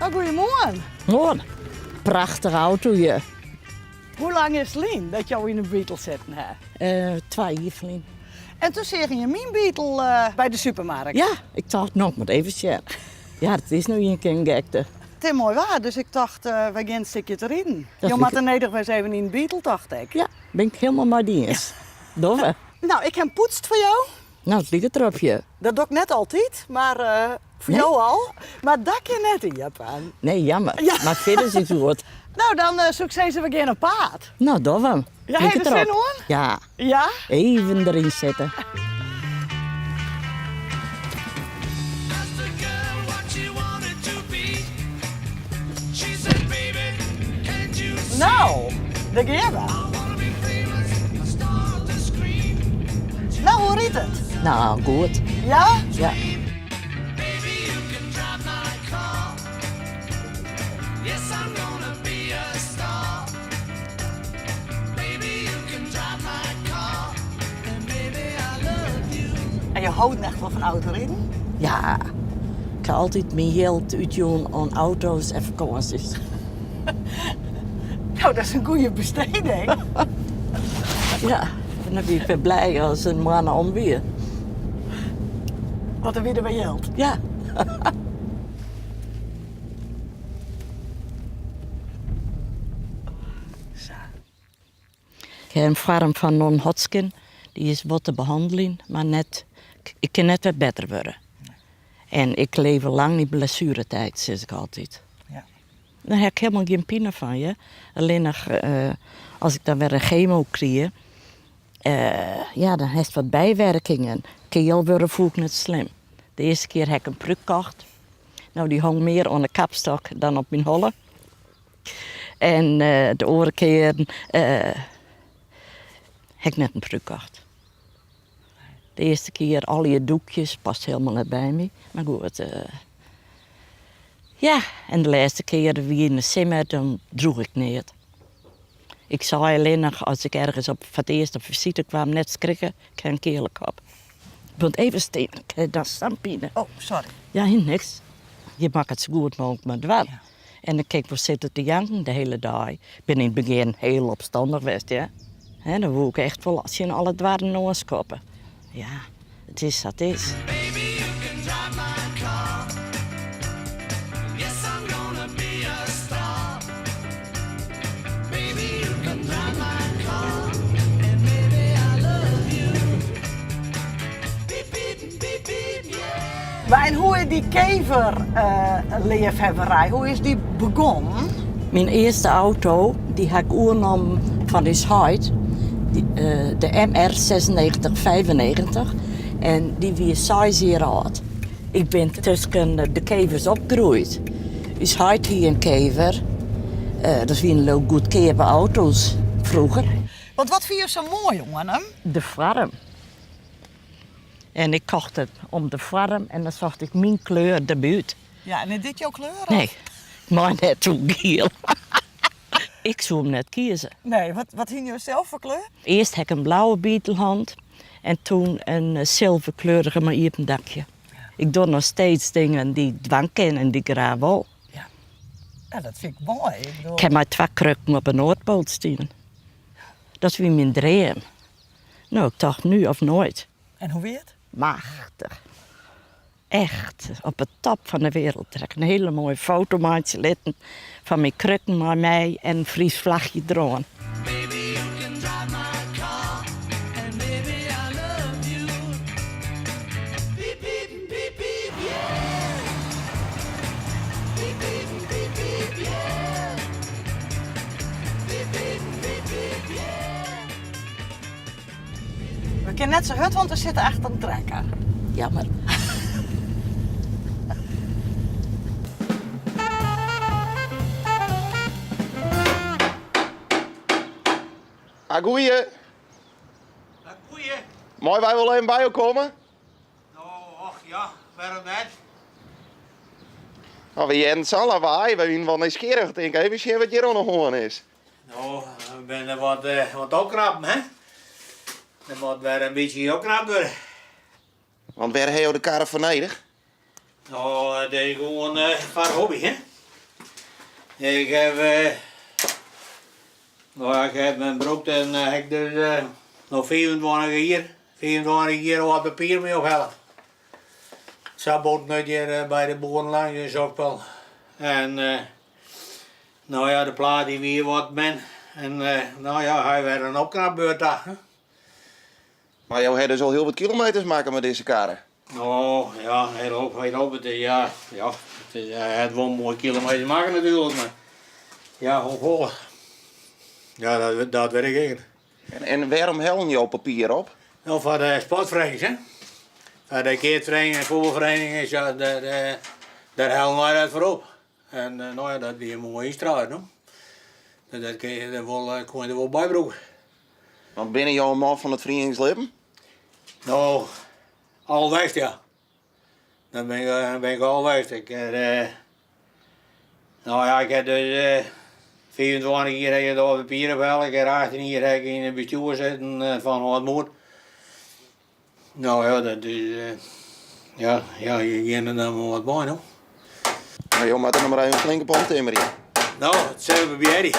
Oh, goeiemoarn. Moarn. Prachtige auto hjir. Hoe lang is it lyn dat jo yn in Beetle sitten ha? Twa jier ferlyn. En toen seagen je myn Beetle by de supermarkt? Ja, ik tocht, no, ik moat even sjen. Ja, it is no ien kear in gekte. It is moai waar, dus ik tocht, wy gean in stikje te riden. Jo moatte nedich wer ris even yn in Beetle, tocht ik. Ja, bin ik hielendal mei dy iens. Dogge we. No, ik ha 'm poetst foar jo. No, it liket derop, ja. Dat doch ik net altyd, mar foar jo al. Mar dat kin net iepen. Nee, jammer. Ja. Mar fierders is it goed. No, dan soe ik sizze, we gean op paad. No, dogge we. Ja, ha je der sin oan? Ja. Ja? Even deryn sitte. No, dêr gean we. No, hoe rydt it? No, goed. Ja? Ja. En je hâldt echt wol fan autoriden? Ja, ik ha altyd myn jild útjûn oan auto's en fakânsjes. No, dat is in goede besteding. Ja, en dan wie ik wer blij as in moanne om wie. Want dan wie der wer jild. Ja. Sa. Ik ha in foarm fan non-Hodgkin, dy is wol te behanneljen, mar net, ik kin net wer better wurde. En ik leef lang yn blessueretiid, sis ik altyd. Ja. Dêr ha ik hielendal gjin pine fan, hear. Allinnich as ik dan wer in gemo krije, ja, dan hast wat bywurkingen. Keal wurde fûn ik net slim. De earste kear ha ik in prúk kocht. No, dy hong mear oan de kapstok dan op myn holle. En de oare kearen ha ik net in prúk kocht. De earste kear allegear doekjes, past hielendal net by my. Mar goed, ja, en de lêste kear wie yn de simmer, dan droech ik neat. Ik sei allinnich as ik ergens op, foar it earst op fisite kwam, net skrikke, ik ha in keale kop. Ik moat even stean, ik ha dan sa'n pine. Oh, sorry. Ja, niks. Je moatte it sa goed mooglik mar dwaan. En dan kin ik wol sitte te janken de hiele dei. Ik bin yn it begjin hiel opstannich west, ja. Hè, dan woe ik echt wol tsjin alle doarren oanskoppe. Ja, it is sa't it is. Maar en hoe is dy keverleafhawwerij, hoe is dy begûn? Myn earste auto, dy ha ik oernommen fan ús heit, de MR 9695, en dy wie seis jier âld. Ik bin tusken de kevers opgroeid. Us heit hie in kever, dat wiene leau goedkeape auto's froeger. Want wat fine jo sa moai oan him? De foarm. En ik kocht it om de foarm en dan socht ik myn kleur derby út. Ja, en is dit jo kleur? Nee, ik mei net oer giel. Ik soe him net kieze. Nee, wat, wat hiene jo sels foar kleur? Earst ha ik in blauwe Beetle hân en toen in silverkleurige mei iepen dakje. Ik doch noch steeds dingen dy't ik dwaan kin en dy't ik graach wol. Ja, ja dat fyn ik moai. Ik bedoel... Ik ha mei twa krukken op 'e Noardpoal stien. Dat wie myn dream. No, ik tocht nu of nooit. En hoe wie it? Machtich. Echt op de top fan de wereld. Dêr ha ik in hiele moaie foto meitsje litten fan myn krukken mei my en in Frysk flachje deroan. We kinne net sa hurd, want we sitte achter in trekker. Jammer. Ah, goeie. Ah, goeie. Meie wy wol even by jo komme? No, och ja, wêrom net? No, wy hearden sa'n lawaai, wy wienen wol nijsgjirrich. Tink even sjen wat hjir oan 'e hân is. No, we binne wat, wat opknappen, hè? Der moat wer in bytsje opknapt wurde. Want wêr ha jo de karre foar nedich? No, dat is gewoan foar hobby, hè? Ik heb, no ja, ik heb him brûkt en ha ik dus no 25 jier, 25 jier âld papier mei ophelle. Sa boten út hjir by de boeren langs en sokspul. En no ja, de plaat dy wie wat min en no ja, hy wer in opknapbeurt ta. Mar jo ha dus al hiel wat kilometers makke mei dizze karre. No, ja, heel hoop, heel hoop. Het is, ja, ja, het is, hy hat wol moai kilometers makke natuerlik, mar ja, hoefolle? Ja, dat, dat wit ik ek net. En, en wêrom hellen jo papier op? No, foar de sportferenings, hè. Foar de keatsferiening en fuotbalferiening, ja, dêr, dêr hellen wy dat foar op. En no ja, dat wie in moaie ynstruid, no. Dat kin je der wol, koe je der wol by brûke. Want binne jo in man fan it ferieningslibben? No, al west, ja. Dan bin ik, bin ik al west. Ik, no ja, ik ha dus 25 jier ha ik it âld papier ophelle. Ik ha 18 jier ha ik yn it bestjoer sitten fan Hâld Moed. No ja, dat is, ja, ja, je geane der dan wol wat mei, no. Mar jo moatte noch mar even flink op omtimmerje. No, dat sille we probearje.